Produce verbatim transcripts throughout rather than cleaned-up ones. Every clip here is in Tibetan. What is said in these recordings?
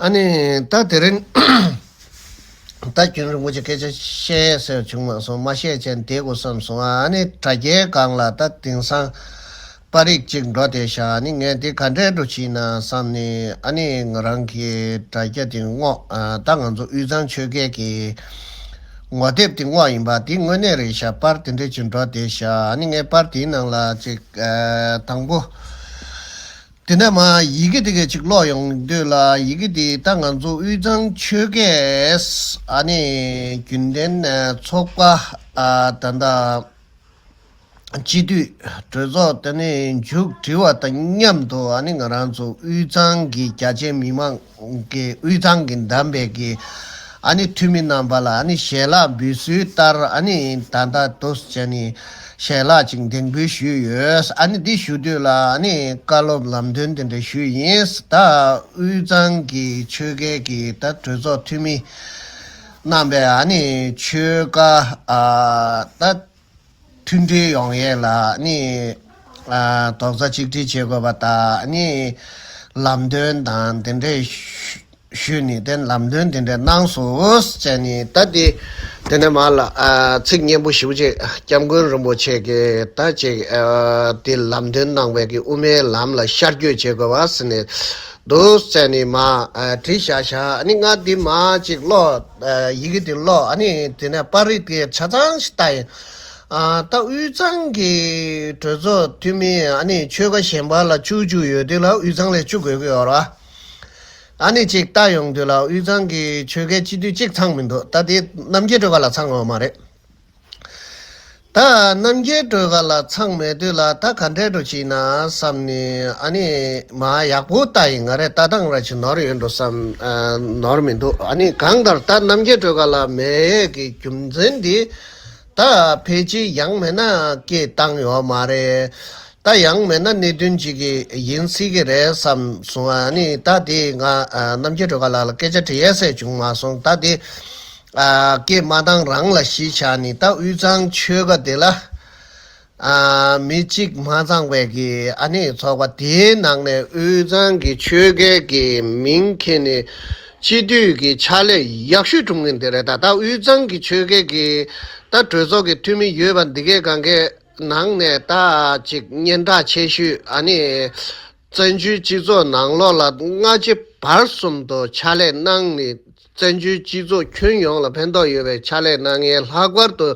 ཨ་ནི་ད་དེ་རིང་ད་རྒྱུན་རིང་པོ་ཅིག་སྐད་ཆ་བཤད་ཟེར་བྱུང་མ་སོང་། མ་བཤད་ཅན་བསྡད་དགོས་བསམ་སོང་། ཨ་ནི་དྲ་རྒྱའི་སྒང་ལ་ད་དེང་སང་པར་རིས་ཅིག་འགྲོ་བསྡད་ཤག་ཨ་ནི་ངས་འདི་ག་འདྲས་འགྲོ་བྱེད་ན་བསམ་ནས། ཨ་ནི་ང་རང་གི་དྲ་རྒྱ་དེ་བསྔོགས། ཨ་ད་ང་ཚོ་དབུས་གཙང་ཆོལ་ཁའི་གི་ངོ་དེབ་དེ་བསྔོགས་ཡིན་པ། དེ་དངོས་གནས་རེད་ཤག་པར་དེ་འདྲས་ཅིག་འགྲོ་བསྡད་ཤག་ཨ་ནི་ངས་པར་དེའི་ནང་ལ་ཅིག་ཨ་དང་པོ། དེ་ནས་མར་ཡི་གེ་དེ་གས་ཅིག་ཀློག་ཡོང་དུས་ལ། ཡི་གེ་དེ་ད་ང་ཚོ་དབུས་གཙང་ཆོལ་ཁའི་ཨ་ནི་རྒྱུན་ལྡན་ཨ་ཚོགས་པ། ཨ་ད་ལྟ་སྤྱི་འཐུས་གྲོས་ཚོགས་དེ་ནས་མཇུག་སྒྲིལ་བ་དང་མཉམ་དུ། ཨ་ནི་ང་རང་ཚོ་དབུས་གཙང་གི་རྒྱ་ཆེའི་མི་མང་གི་དབུས་གཙང་གི་བདམས་པའི་གི་ཨ་ནི་འཐུས་མི་རྣམ་པ་ལ་ཨ་ནི་ཞལ་ལག་འབུལ་སྲོལ་ལྟར། ཨ་ནི་ད་ལྟ་འདུག་སེ་བྱས་ནས་ཞལ་ལག་ཅིག་འདེགས་འབུལ་ཞུས་ཡོད། ཨ་ནི་འདི་ཞུ་དུས་ལ་ཨ་ནི་བཀའ་སློབ་ལམ་སྟོན་དེ་འདྲ་ཞུས་ཡིན། ད་དབུས་གཙང་གི་ཆོལ་ཁའི་གི་ད་གྲོས་ཚོགས་འཐུས་མི་རྣམ་པས་ཨ་ནི་ཆོལ་ཁ་ཨ་ད་མཐུན་སྒྲིལ་ཡོང་ཡས་ལ་ཨ་ནི་ཨ་རྡོག་རྩ་གཅིག་སྒྲིལ་བྱེད་དགོས་པ་དང་། ཨ་ནི་ལམ་སྟོན་དང་དེ་འདྲས་ཞུས་ནས། དེ་ལམ་སྟོན་དེ་འདྲ་གནང་སོང་ཟེར་ནས། ད་དེ་དེ་ནས་མར་ལ་ཨ་ཚིག་སྙན་པོ་ཞེ་པོ་ཅིག་སྐྱབས་མགོན་རིན་པོ་ཆེ་གིས་ད་ཅིག་ཨ་དེ་ལམ་སྟོན་གནང་བའི་གི་དབུ་མའི་ལམ་ལ་ཤར་བསྐྱོད་བྱེད་དགོས་པ་ཟེར་ནས་འདུག་ཟེར་ནས་མར་ཨ་བྲིས་བཞག་བཞག་ཨ་ནི་ང་འདི་མར་ཅིག་ཀློག་ཨ་ཡི་གེ་དེ་ཀློག་ཨ་ནི་དེ་ནས་པར་རིས་དེ་ཆ་ཚང་ཞིག་ལྟ་ཡིན། ཨ་ད་དབུས་གཙང་གི་གྲོས་ཚོགས་འཐུས་མི་ཨ་ནི་ཆོལ་ཁ་གཞན་པ་ལ་བཅུ་བཅུ་ཡོད་དུས་ལ་དབུས་གཙང་ལ་བཅུ་དགོས་ཀྱི་ཡོད་རེད་བ། ཨ་ནི་ཅིག་ལྟ་ཡོང་དུས་ལ་དབུས་གཙང་གི་ཆོལ་ཁའི་སྤྱི་འཐུས་གཅིག་ཚང་མི་འདུག་ད་དེ་རྣམ་རྒྱལ་སྒྲོལ་དཀར་ལགས་ཚང་ཡོད་མ་རེད། ད་རྣམ་རྒྱལ་སྒྲོལ་དཀར་ལགས་ཚང་མེད་དུས་ལ་ད་ག་འདྲས་འགྲོ་བྱེད་ན་བསམ་ནས། ཨ་ནི་མར་ཡག་པོ་ལྟ་ཡིན། ང་རས་ལྟ་སྟངས་ར་ཅིག་ནོར་ཡོད་འགྲོ་བསམ། ཨ་ནོར་མི་འདུག་ཨ་ནི་གང་ལྟར་ད་རྣམ་རྒྱལ་སྒྲོལ་དཀར་ལགས་མེད་ཡས་ཀྱི་རྒྱུ་མཚན་འདི། ད་ཕལ་ཆེར་ཡང་མེད་ན་སྐད་བཏང་ཡོད་མ་རེད། ད་ཡང་མེད་ན་གནད་དོན་ཅིག་གི་ཡིན་སྲིད་ཀྱི་རེད་བསམ་སོང་། ཨ་ནི་ད་དེ་ང་ཨ་རྣམ་རྒྱལ་སྒྲོལ་དཀར་ལགས་ལ་སྐད་ཆ་དྲི་ཡས་ཟེར་བྱུང་མ་སོང་། ད་དེ་ཨ་སྐད་མ་བཏང་རང་ལ་གཞི་བཞག་ནས། ད་དབུས་གཙང་ཆོལ་ཁ་དེ་ལ་ཨ་མི་གཅིག་མ་ཚང་བའི་གི་ཨ་ནི་ཚོགས་པ་དེའི་ནང་ནས་དབུས་གཙང་གི་ཆོལ་ཁའི་གི་མིང་འཁྱེར་ནས་སྤྱི་འཐུས་ཀྱི་ཕྱག་ལས་ཡག་ཤོས་བསྐྲུན་མཁན་དེ་རེད། ད་ད་དབུས་གཙང་གི་ཆོལ་ཁའི་གི་ད་གྲོས་ཚོགས་ཀྱི་འཐུས་མི་ཡོད་པ་འདི་གའི་སྒང་གའི་ནང་ནས་ད་ཅིག་སྙན་གྲགས་ཆེ་ཤོས། ཨ་ནི་བཙན་བྱོལ་སྤྱི་ཚོགས་ནང་ལོགས་ལ་སྔ་ཕྱི་བར་གསུམ་དུ་ཕྱག་ལས་གནང་ནས། བཙན་བྱོལ་སྤྱི་ཚོགས་ཁྱོན་ཡོངས་ལ་ཕན་ཐོགས་ཡོད་པའི་ཕྱག་ལས་གནང་མཁན། ལྷག་པར་དུ་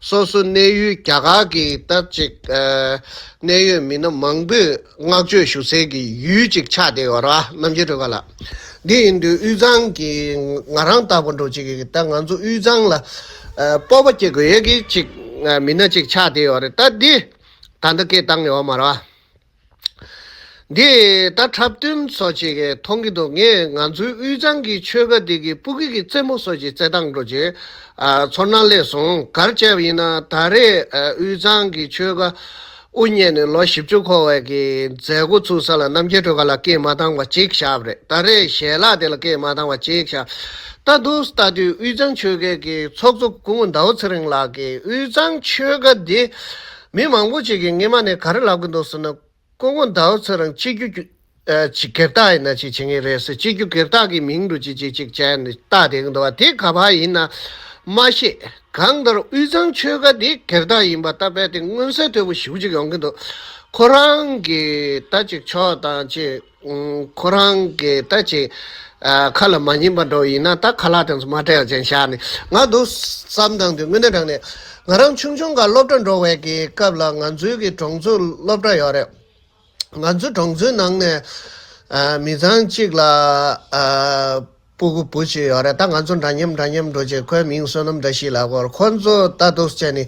སོ་སོ་གནས་ཡུལ་རྒྱ་གར་གྱི་ད་ཅིག་ཨ་གནད་ཡོད་མི་སྣ་མང་པོས་བསྔགས་བརྗོད་ཞུ་སའི་གི་ཡུལ་ཅིག་ཆགས་བསྡད་ཡོད་རེད་བ། རྣམ་རྒྱལ་སྒྲོལ་དཀར་ལགས། འདི་ཡིན་དུས་དབུས་གཙང་གི་ང་རང་ལྟ་བུ་འདྲ་ཅིག་གིས་ད་ང་ཚོ་དབུས་གཙང་ལ་ཨ་སྤོབས་པ་སྐྱེ་དགོས་ཡས་ཀྱི་ཅིག་ཨ་མི་སྣ་ཅིག་ཆགས་བསྡད་ཡོད་རེད། ད་འདི་ད་ལྟ་སྐད་བཏང་ཡོད་མ་རེད་བ། འདི་ད་འཁྲབ་སྟོན་སོགས་ཅིག་གིས་མཐོང་གི་འདུག་ངས་ང་ཚོའི་དབུས་གཙང་གི་ཆོལ་ཁ་འདི་གི་སྤུ་གུ་གི་རྩེད་མོ་སོགས་ཀྱི་རྩེད་སྟངས་འདྲ་ཅིག་ཨ་ཚོར་སྣང་སླེབས་སོང་། ག་རེ་བྱས་པ་ཡིན་ན། ད་རེས་ཨ་དབུས་གཙང་གི་ཆོལ་ཁ་དབུ་བརྙེས་ནས་ལོ་བཞི་བཅུ་འཁོར་བའི་གི་མཛད་སྒོ་ཚུགས་ས་ལ་རྣམ་རྒྱལ་སྒྲོལ་དཀར་ལགས་སྐད་མ་བཏང་བ་གཅིག་བཞག་པ་རེད། ད་རེས་ཞལ་ལག་དེ་ལ་སྐད་མ་བཏང་བ་གཅིག་བཞག་ད་འདུག་ལྟ་དུས་དབུས་གཙང་ཆོལ་ཁའི་གི་ཚོགས་གཙོ་སྐུ་ངོ་ཟླ་བ་ཚེ་རིང་ལགས་ཀྱིས་དབུས་གཙང་ཆོལ་ཁ་འདི་མི་མང་པོ་ཅིག་གིས་སྔོན་མ་ནས་ག་རེ་ལབ་ཀྱི་འདུག་ཟེར་ན། སྐུ་ངོ་ཟླ་བ་ཚེ་རིང་སྤྱི་རྒྱུ་རྒྱུ་ཨ་ཅིག་སྒེར་བདག་ཡིན་ན་ཅིག་བྱེད་ངེས་རེད་ཟེར། སྤྱི་རྒྱུ་སྒེར་བདག་གི་མིང་འདྲ་ཅིག་ཅིག་ཅིག་བྱས་ནས་བཏགས་བསྡད་ཀྱི་འདུག་བ། དེ་ག་པར་ཡིན་ན་མ་ཤེས། གང་ལྟར་དབུས་གཙང་ཆོལ་ཁ་འདི་སྒེར་བདག་ཡིན་པ་ད་རྦད་དེ་མངོན་གསལ་དོད་པོ་ཞེ་པོ་ཅིག་ཡོང་གི་འདུག་ཁོ་རང་གི་ད་ཅིག་ཕྱོགས་དང་ཅིག་ཨུམ། ཁོ་རང་གི་ད་ཅིག་ཨ་ཁ་ལ་མ་ཉན་པ་འདྲ་ཡིན་ན། ད་ཁ་ལག་དེ་ཚོ་མ་སྤྲད་ཡག་ཅན་བཞག་ནས། ང་འདུག་བསམ་བཏང་དུས་དངོས་གནས་དྲང་གནས་ང་རང་ཆུང་ཆུང་སྒང་སློབ་གྲྭ་འགྲོ་བའི་གི་སྐབས་ལ་ང་ཚོའི་གི་གྲོང་ཚོའི་སློབ་གྲྭ་ཡོད་རེད། ང་ཚོའི་གྲོང་ཚོའི་ནང་ནས་ཨ་མི་ཚང་གཅིག་ལ་ཨ་སྤུ་གུ་བུ་གཅིག་ཡོད་རེད། ད་ང་ཚོ་འདྲ་མཉམ་འདྲ་མཉམ་འགྲོ་བྱས། ཁོའི་མིང་བསོད་ནམས་བཀྲ་ཤིས་ལབ་ཀྱི་ཡོད་རེད། ཁོ་ཚོ་ད་འདུག་སེ་བྱས་ནས་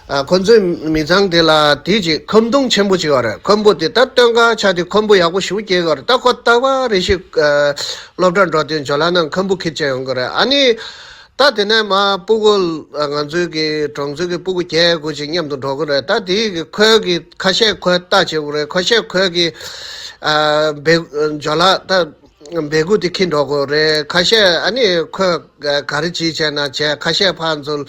ཨ་ཁོ་ཚོའི་མི་ཚང་དེ་ལ་དེ་ཅིག་ཁམ་སྡོང་ཆེན་པོ་ཅིག་ཡོད་རེད། ཁམ་བུ་དེ་ད་སྟོན་ཁ་ཆགས་དུས་ཁམ་བུ་ཡག་པོ་ཞེ་པོ་སྐྱེ་གི་ཡོད་རེད། ད་ཁོ་རྟག་པར་རེ་ཞིག་ཨ་སློབ་གྲྭར་འགྲོ་དུས་ཇོ་ལ་ནང་ཁམ་བུ་ཁྱེར་བྱས་ཡོང་གི་རེད། ཨ་ནི་ད་དེ་ནས་མར་སྤུ་གུ་ང་ཚོའི་གི་གྲོང་ཚོའི་གི་སྤུ་གུ་བརྒྱད་དགུ་ཅིག་མཉམ་དུ་འགྲོ་གི་རེད། ད་དེའི་གི་ཁོའི་གི་ཁ་ཤས་ཁོའི་ལྟ་བྱེད་དགོས་རེད། ཁ་ཤས་ཁོའི་གི་ཨ་བེ་ཇོ་ལ་ད་བེ་གུ་དེ་འཁྱེར་འགྲོ་དགོས་རེད། ཁ་ཤས་ཨ་ནི་ཁོས་ག་རེ་བྱེད་བྱས་ན་བྱས། ཁ་ཤས་ཕར་འཛུལ་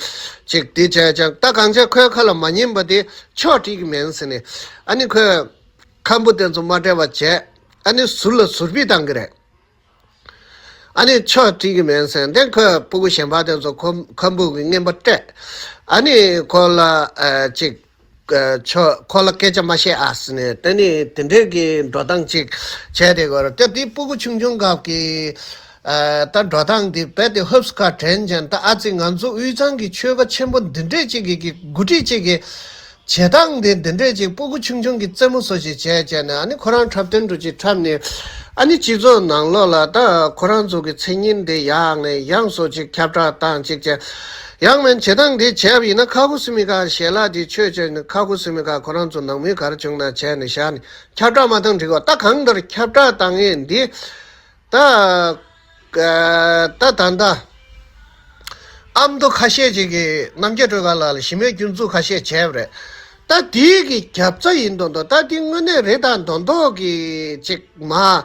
ཅིག་དེ་བྱས་ཀྱང་། ད་གང་བྱས་ཁོའི་ཁ་ལ་མ་ཉན་པ་དེ་ཆོག་འགྲིག་གི་མིན་ཟེར་ནས། ཨ་ནི་ཁོས་ཁམ་བུ་དེ་ཚོ་མ་སྤྲད་པ་བྱས། ཨ་ནི་ཟུར་ལ་ཟུར་ཕུད་བཏང་གི་རེད། ཨ་ནི་ཆོས་ཁྲིད་ཀྱི་མིན་ཟེར། དེ་ཁོས་སྤུ་གུ་གཞན་པ་དེ་ཚོ་ཁོ་ཁམ་བུ་གི་རྔན་པ་སྤྲད། ཨ་ནི་ཁོ་ལ་ཨ་ཅིག་ཨ་ཆོས་ཁོ་ལ་སྐད་ཆ་མ་བཤད་ཨ་ཟེར་ནས། དེ་ནི་དེ་འདྲའི་གི་འགྲོ་སྟངས་ཅིག་བྱས་དེ་གོ་ར། དེ་དེ་སྤུ་གུ་ཆུང་ཆུང་སྐབས་ཀྱི་ཨ་ད་འགྲོ་སྟངས་དེ་རྦད་དེ་ཧུབ་སི་ཁ་དྲན་ཅན། ད་ཨ་ཙི་ང་ཚོ་དབུས་གཙང་གི་ཆོལ་ཁ་ཆེན་པོ་འདི་འདྲས་ཅིག་གི་གི་འགོ་ཁྲིད་ཅིག་གི་བྱེད་སྟངས་དེ་འདི་འདྲས་ཅིག་སྤུ་གུ་ཆུང་ཆུང་གི་རྩེད་མོ་བཟོ་ཞིག་བྱས་བྱས་ནས། ཨ་ནི་ཁོ་རང་འཁྲབ་སྟོན་འགྲོ་ཅིག་འཁྲབ་ནས། ཨ་ནི་སྤྱི་ཚོགས་ནང་ལོགས་ལ་ད་ཁོ་རང་ཚོ་གི་མཚན་སྙན་དེ་ཡག་ནས་ཡང་སོ་ཅིག་ཁྱབ་བསྒྲགས་བཏང་ཅིག་བྱས། ཡང་མིན་བྱེད་སྟངས་དེ་བྱས་པ་ཡིན་ན། ཁ་ཁུ་སིམ་མེ་ཁ་ཞལ་ལག་དེ་མཆོད་བྱས་ནས། ཁ་ཁུ་སིམ་མེ་ཁ་ཁོ་རང་ཚོ་ནང་མི་ག་རེ་བྱུང་ན་བྱས་ནས་བཞག་ནས་ཁྱབ་བསྒྲགས་མ་བཏང་འགྲིག་གོ། ད་གང་ལྟར་ཁྱབ་བསྒྲགས་བཏང་ཡས་འདི། ད་ད་ད་ད་ཨ་མདོ་ཁ་ཤས་ཅིག་གིས་རྣམ་རྒྱལ་སྒྲོལ་དཀར་ལགས་ལ་གཞི་མེད་སྐྱོན་འཛུགས་ཁ་ཤས་བྱས་པ་རེད། ད་དེའི་གི་རྒྱབ་རྩ་ཡིན་མདོག་མདོག། ད་དེ་དངོས་གནས་རེད་ད་མདོག་མདོག་གི་ཅིག་མ་ཨ་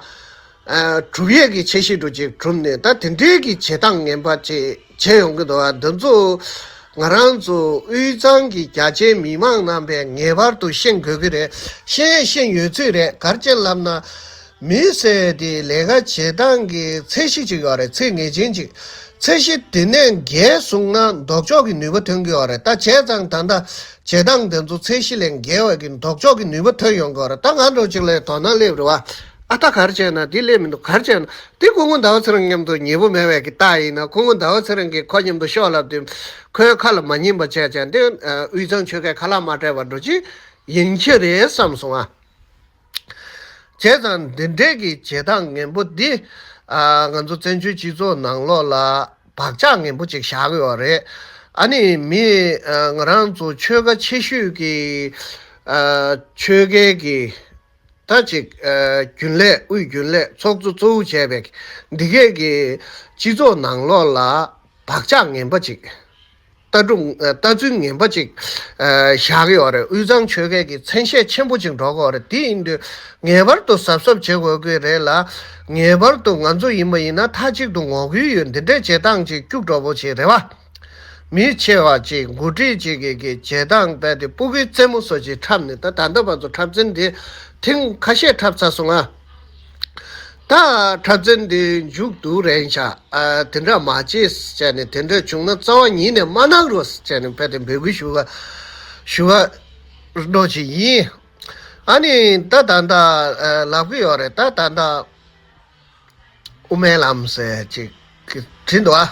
སྒྲུབ་ཡས་ཀྱི་འཆར་གཞི་འདྲ་ཅིག་གྲུབ་ནས། ད་དེ་འདྲའི་གི་བྱེད་སྟངས་ངན་པ་ཅིག་བྱས་ཡོང་གི་འདུག་ཨ། འདི་ཚོ་ང་རང་ཚོ་དབུས་གཙང་གི་རྒྱ་ཆེའི་མི་མང་རྣམ་པས་ངེས་པར་དུ་ཤེས་དགོས་ཀྱི་རེད། ཤེས་ཤེས་ཡོད་ཚོད་རེད། ག་རེ་བྱས་ལབ་ན། མི་ཟེར་དེ་ལས་ཀ་བྱེད་སྟངས་ཀྱི་ཚད་གཞི་ཅིག་ཡོད་རེད། ཚད་ངེས་ཅན་ཅིག་ཚད་གཞི་དེ་ནས་བརྒལ་སོང་ན་ལྡོག་ཕྱོགས་ཀྱི་ནུས་པ་ཐོན་གྱི་ཡོད་རེད། ད་བྱས་ཙང་ད་ལྟ་བྱེད་སྟངས་དེ་ཚོ་ཚད་གཞི་ལས་བརྒལ་བའི་གི་ལྡོག་ཕྱོགས་ཀྱི་ནུས་པ་ཐོན་ཡོང་གི་ཡོད་རེད། ད་ང་འདྲ་ཅིག་ལ་དོ་སྣང་སླེབས་རེད་བ། ཨ་ད་ག་རེ་བྱས་ན་དེ་སླེབས་མི་འདུག་ག་རེ་བྱས་ན་དེ་སྐུ་ངོ་ཟླ་བ་ཚེ་རིང་མཉམ་དུ་ཉེ་པོ་མེད་པའི་གི་རྟགས་ཡིན་ན། སྐུ་ངོ་ཟླ་བ་ཚེ་རིང་གིས་ཁོ་མཉམ་དུ་ཤོག་ལབ་དུས་ཁོའི་ཁ་ལ་མ་ཉན་པ་བྱས་བྱས། དེ་དབུས་གཙང་ཆོལ་ཁས་ཁ་ལག་མ་སྤྲད་པ་འདྲ་ཅིག་ཡིན་གྱི་རེད་བསམ་སོང་ཨ། བྱས་ཙང་འདི་འདྲའི་གི་བྱེད་སྟངས་ངན་པོ་འདི། ཨ་ང་ཚོ་བཙན་བྱོལ་སྤྱི་ཚོགས་ནང་ལོགས་ལ་བག་ཆགས་ངན་པོ་ཅིག་བཞག་གི་ཡོད་རེད། ཨ་ནི་མི་ཨ་ང་རང་ཚོ་ཆོལ་ཁ་ཆེ་ཤོས་ཀྱི་ཨ་ཆོལ་ཁའི་གི་ད་ཅིག་ཨ་རྒྱུན་ལས། དབུས་རྒྱུན་ལས་ཚོགས་གཙོ་གཙོ་བོ་བྱས་པའི་འདི་གས་ཀྱི་སྤྱི་ཚོགས་ནང་ལོགས་ལ་བག་ཆགས་ངན་པ་ཅིག་ལྟ་གྲུབ་ལྟ་ཚུལ་ངན་པ་ཅིག་ཨ་བཞག་གི་ཡོད་རེད། དབུས་གཙང་ཆོལ་ཁའི་གི་མཚན་ཤས་ཆེན་པོ་ཅིག་འགྲོ་གི་ཡོད་རེད། དེ་ཡིན་དུས་ངེས་པར་དུ་གཟབ་གཟབ་བྱེད་དགོས་ཀྱི་རེད་ལ། ངེས་པར་དུ་ང་ཚོ་ཡིན་པ་ཡིན་ན་མཐའ་གཅིག་ཏུ་ངོ་རྒོལ་ཡོད། འདི་འདྲའི་བྱེད་སྟངས་ཅིག་སྐྱུག་བྲོ་པོ་ཅིག་རེད་བ། མི་ཆེ་བ་ཅིག་འགོ་ཁྲིད་ཅིག་གི་གི་བྱེད་སྟངས་རྦད་དེ་སྤུ་གུའི་རྩེད་མོ་བཟོ་ཅིག་འཁྲབ་ནས། ད་ད་ལྟ་བར་དུ་འཁྲབ་ཚན་འདི་ཐེངས་ཁ་ཤས་འཁྲབ་ཚར་སོང་ང་། ད་འཁྲབ་ཚན་འདི་མཇུག་བསྡུ་རན་ཤག་ཨ་དེ་འདྲ་མ་བྱེད་ཟེར་ནས། དེ་འདྲ་བྱུང་ན་རྩ་བ་ཉིད་ནས་མ་གནང་རོགས་ཟེར་ནས་རྦད་དེ་འབོད་སྐུལ་ཞུ་ག་ཞུ་ག་འགྲོ་ཅིག་ཡིན། ཨ་ནི་ད་ད་ད་ཨ་ལབ་གི་ཡོད་རེད། ད་ད་ད་དབུ་མའི་ལམ་ཟེར་ཅིག་བྲིས་འདུག་ཨ།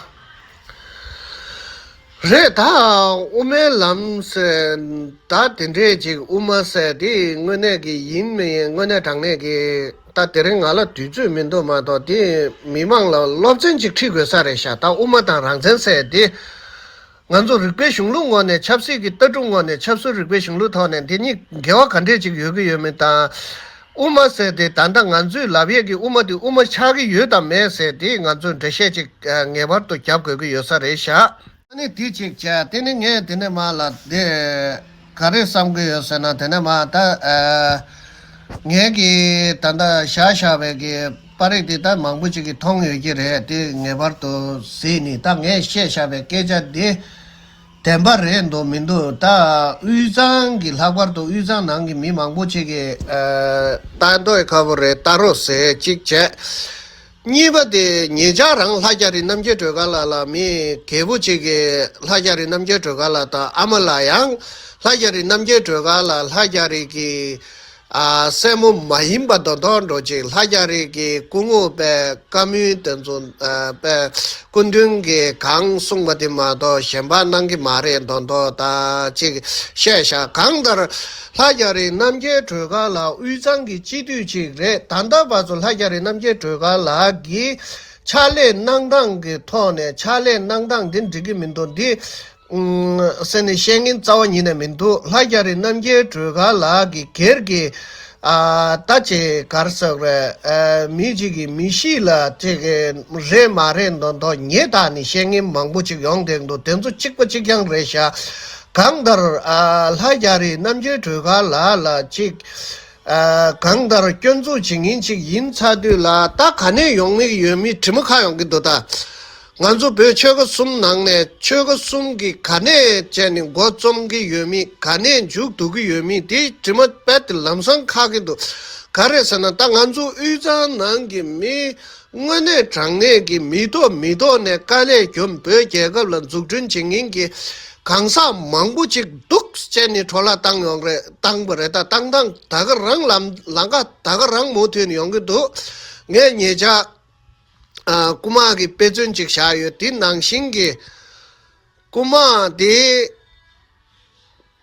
རེད། ད་དབུ་མའི་ལམ་ཟེར། ད་དེ་འདྲས་ཅིག་དབུ་མ་ཟེར་དེ་དངོས་གནས་ཀྱི་ཡིན་མིན། དངོས་གནས་དྲང་གནས་ཀྱི་ད་དེ་རིང་ང་ལ་དུས་ཚོད་མི་འདུག་མ་གཏོགས། དེ་མི་མང་ལ་སློབ་ཚན་ཅིག་ཁྲིད་དགོས་ས་རེད་ཤག་ད་དབུ་མ་དང་རང་བཙན་ཟེར་དེ། ང་ཚོ་རིག་པའི་གཞུང་ལུགས་ངོས་ནས། ཆབ་སྲིད་ཀྱི་ལྟ་གྲུབ་ངོས་ནས། ཆབ་སྲིད་རིག་པའི་གཞུང་ལུགས་ཐོག་ནས་འདི་གཉིས་འགལ་བ་ག་འདྲས་ཅིག་ཡོད་ཀྱི་ཡོད་མེད་དང་། དབུ་མ་ཟེར་དེ་ད་ལྟ་ང་ཚོས་ལབ་ཡས་ཀྱི་དབུ་མ་དེ་དབུ་མ་ཆགས་ཀྱི་ཡོད་དམ་མེད་ཟེར་དེ་ང་ཚོས་འགྲེལ་བཤད་ཅིག་ངེས་པར་དུ་རྒྱབ་དགོས་ཀྱི་ཡོད་ས་རེད་ཤག་ཨ་ནི་དེ་ཅིག་བྱས། དེ་ནི་ངས་དེ་ནས་མར་ལ་དེ་ག་རེ་བསམ་གྱི་ཡོད་ཟེར་ན། དེ་ནས་མར་ད་ཨ་ངས་ཀྱི་ད་ལྟ་བཞག་བཞག་པའི་གི་པར་རིས་དེ་ད་མང་པོ་ཅིག་གིས་མཐོང་ཡོད་ཀྱི་རེད། དེ་ངེས་པར་དུ་གཟིགས་ནས། ད་ངས་བཤད་བཞག་པའི་སྐད་ཆ་དེ་བདེན་པ་རེད་འདུག་མི་འདུག་ད་དབུས་གཙང་གི་ལྷག་པར་དུ་དབུས་གཙང་ནང་གི་མི་མང་པོ་ཅིག་གིས་ཨ་ལྟ་འདོད་ཁ་པོ་རེད། ལྟ་རོགས་ཟེར་གཅིག་བྱས། གཉིས་པ་དེ་ཉེ་ཆར་རང་ལྷ་རྒྱ་རི་རྣམ་རྒྱལ་སྒྲོལ་དཀར་ལགས་ལ་མི་རྒད་པོ་ཅིག་གིས། ལྷ་རྒྱ་རི་རྣམ་རྒྱལ་སྒྲོལ་དཀར་ལགས་དང་ཨ་མ་ལ་ཡང་། ལྷ་རྒྱ་རི་རྣམ་རྒྱལ་སྒྲོལ་དཀར་ལགས་ལྷ་རྒྱ་རི་གི་ཨ་སྲས་མོ་མ་ཡིན་པ་མདོག་མདོག་འདྲ་ཅིག་ལྷ་རྒྱ་རི་གི་སྐུ་ངོ་པའི་བཀའ་མོལ་དེ་ཚོ་ཨ་པའི་སྐུ་མདུན་གྱིས་གང་གསུངས་པ་དེ་མ་གཏོགས་གཞན་པ་གནང་གི་མ་རེད་མདོག་མདོག་ད་ཅིག་བཤད་བཞག་གང་ལྟར་ལྷ་རྒྱ་རི་རྣམ་རྒྱལ་སྒྲོལ་དཀར་ལགས་དབུས་གཙང་གི་སྤྱི་འཐུས་ཅིག་རེད། ད་ལྟ་བར་དུ་ལྷ་རྒྱ་རི་རྣམ་རྒྱལ་སྒྲོལ་དཀར་ལགས་ཀྱིས་ཕྱག་ལས་གནང་སྟངས་ཀྱི་ཐོག་ནས། ཕྱག་ལས་གནང་སྟངས་འདི་འགྲིག་གི་མི་འདུག་འདི་ཟེར་ནས་བཤད་མཁན་རྩ་བ་ཉིད་ནས་མི་འདུག་ལྷ་རྒྱ་རི་རྣམ་རྒྱལ་སྒྲོལ་དཀར་ལགས་ཀྱི་སྒེར་གྱི་ཨ་ད་ཅིག་ག་རེ་ཟེར་དགོས་རེད། ཨ་མི་གཅིག་གི་མི་གཤིས་ལ་ཅིག་རེད་མ་རེད་མདོག་མདོག་ཉེས་བཏགས་ནས་བཤད་མཁན་མང་པོ་ཅིག་ཡོང་བསྡད་འདུག་དེ་ཚོ་གཅིག་པ་གཅིག་རྐྱང་རེད་ཤག་གང་ལྟར་ཨ་ལྷ་རྒྱ་རི་རྣམ་རྒྱལ་སྒྲོལ་དཀར་ལགས་ལ་ཅིག་ཨ་གང་ལྟར་སྐྱོན་འཛུགས་བྱེད་མཁན་ཅིག་ཡིན་ཚར་དུས་ལ། ད་ག་ནས་ཡོང་མི་ཡོད་མེད་དྲི་མ་ཁ་ཡོང་གི་འདུག་ད་ང་ཚོ་བོད་ཆོལ་ཁ་གསུམ་ནང་ནས་ཆོལ་ཁ་གསུམ་གྱི་ག་ནས་བྱས་ནས་འགོ་རྩོམ་གྱི་ཡོད་མེད། ག་ནས་མཇུག་བསྡུ་གི་ཡོད་མེད་དེ་དྲི་མ་རྦད་དེ་ལམ་སང་ཁ་གི་འདུག་ག་རེ་ཟེར་ན། ད་ང་ཚོ་དབུས་གཙང་ནང་གི་མི་ དངོས་གནས་དྲང་གནས་ཀྱི་མི་ཐོག་མི་ཐོག་ནས་དཀའ་ལས་བརྒྱབ། བོད་རྒྱལ་ཁབ་ལ་འཛུགས་སྐྲུན་བྱེད་མཁན་གྱི་གང་ཟག་མང་པོ་ཅིག་འདུག་ཟེར་ནས་འཕྲོ་བརླག་བཏང་ཡོང་རེད། བཏང་པ་རེད། ད་བཏང་སྟངས་ད་ག་རང་ལམ་ལམ་ཁ་ད་ག་རང་མུ་མཐུད་ནས་ཡོང་གི་འདུག་ངས་ཉེ་ཆར་ཨ་རྐུ་མ་གི་དཔེ་མཚོན་ཅིག་བཞག་ཡོད། དེ་ནང་བཞིན་གྱི་རྐུ་མ་དེ་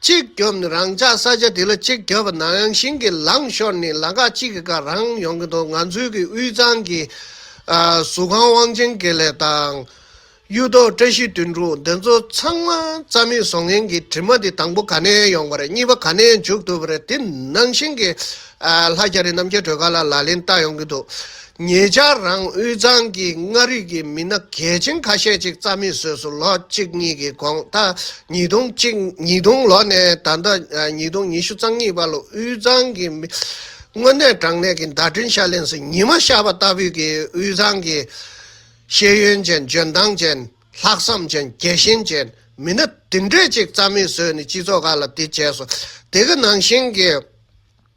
གཅིག་བརྒྱབ་ནས་རང་འཇགས་ས་ཆ་དེ་ལ་གཅིག་བརྒྱབ་པ་ནང་བཞིན་གྱི་ལངས་ཤོར་ནས་ལམ་ཁ་གཅིག་གི་ཁ་རང་ཡོང་གི་འདུག་ང་ཚོའི་གི་དབུས་གཙང་གི་ཨ་གཟུ་ཁང་དབང་ཆེན་དགེ་ལེགས་དང་གཡུ་ཐོག་བཀྲ་ཤིས་དོན་གྲུབ་འདི་ཚོ་ཚང་མ་རྩ་མེད་བཟོ་མཁན་གྱི་དྲི་མ་དེ་དང་པོ་ག་ནས་ཡོང་བ་རེད། གཉིས་པ་ག་ནས་མཇུག་བསྡུ་བ་རེད། དེ་ནང་བཞིན་གྱི་ཨ་ལྷ་རྒྱ་རི་རྣམ་རྒྱལ་སྒྲོལ་དཀར་ལགས་ལག་ལེན་བསྟར་ཡོང་གི་འདུག་ཉེ་ཆར་རང་དབུས་གཙང་གི་མངའ་རིས་ཀྱི་མི་སྣ་གལ་ཆེན་ཁ་ཤས་ཅིག་རྩ་མེད་བཟོས་སོང་། ལོ་གཅིག་གཉིས་ཀྱི་གོང་། ད་ཉིས་སྟོང་གཅིག་ཉིས་སྟོང་ལོ་ནས་ད་ལྟ་ཨ་ཉིས་སྟོང་ཉི་ཤུ་རྩ་གཉིས་བར་ལ་དབུས་གཙང་གི་མི་དངོས་གནས་དྲང་གནས་ཀྱི་བརྡ་འཕྲིན་ཤར་གླིང་ཟེར་ཉི་མ་ཤར་བ་ལྟ་བུའི་གི་དབུས་གཙང་གི་ཤེས་ཡོན་ཅན། འཇོན་ཐང་ཅན། ལྷག་བསམ་ཅན། རྒྱལ་ཞེན་ཅན། མི་སྣ་དེ་འདྲས་ཅིག་རྩ་མེད་བཟོས་ནས་སྤྱི་ཚོགས་ཁག་ལ་དེ་བྱས་སོང་། དེ་ག་ནང་བཞིན་གྱི་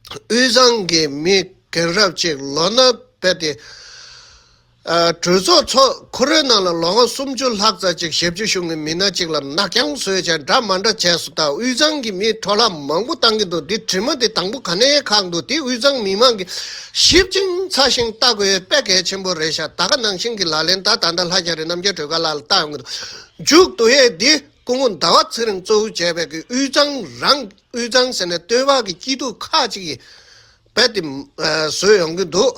དབུས་གཙང་གི་མི་རྒན་རབས་ཅིག་ལོ་ན་བས་ཏེ་ཨ་གྲོས་ཚོགས་ཚོགས་ཁོ་རའི་ནང་ལ་ལོ་ངོ་སུམ་ཅུ་ལྷག་ཙམ་ཅིག་ཞབས་ཕྱི་ཞུ་མཁན་མི་སྣ་ཅིག་ལ་ནག་རྐྱང་བཟོས་བྱས་འདྲ་མ་འདྲ་བྱས་སོང་། ད་དབུས་གཙང་གི་མི་འཕྲོ་བརླག་མང་པོ་བཏང་གི་འདུག་འདི་དྲི་མ་འདི་དང་པོ་ག་ནས་ཁག་འདུག་འདི་དབུས་གཙང་མི་མང་གིས་ཞིབ་ཅིང་ཚགས་ཤིང་ལྟ་དགོས་དཔེ་གལ་ཆེན་པོ་རེད་ཤག་ད་ག་ནང་བཞིན་གྱི་ལག་ལེན་ད་ད་ལྟ་ལྷ་རྒྱ་རི་རྣམ་རྒྱལ་སྒྲོལ་དཀར་ལགས་ལ་བལྟ་ཡོང་གི་འདུག་མཇུག་བསྡུ་ཡས་འདི་སྐུ་ངོ་ཟླ་བ་ཚེ་རིང་གཙོ་བོ་བྱས་པའི་གི་དབུས་གཙང་རང་། དབུས་གཙང་ཟེར་ནས་སྟོད་པ་གི་སྐྱིད་སྡུག་ཁག་ཅིག་གི་རྦད་དེ་ཨ་བཟོས་ཡོང་གི་འདུག་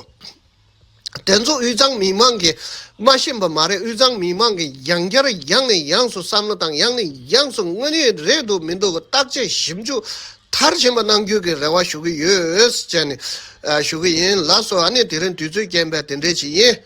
དེ་ཚོ་དབུས་གཙང་མི་མང་གིས་མ་ཤེས་པ་མ་རེད། དབུས་གཙང་མི་མང་གིས་ཡང་བསྐྱར་ཡང་ནས་ཡང་དུ་བསམ་བློ་བཏང་། ཡང་ནས་ཡང་དུ་དངོས་གནས་རེད་འདུག་མི་འདུག་བརྟག་དཔྱད་ཞིབ་འཇུག་མཐར་ཕྱིན་པ་གནང་རྒྱུ་གི་རེ་བ་ཞུ་གི་ཡོད་ཟེར་ནས་ཨ་ཞུ་གི་ཡིན། ལགས་སོ། ཨ་ནི་དེ་རིང་དུས་ཚོད་རྐྱེན་པས་དེ་འདྲས་ཅིག་ཡིན།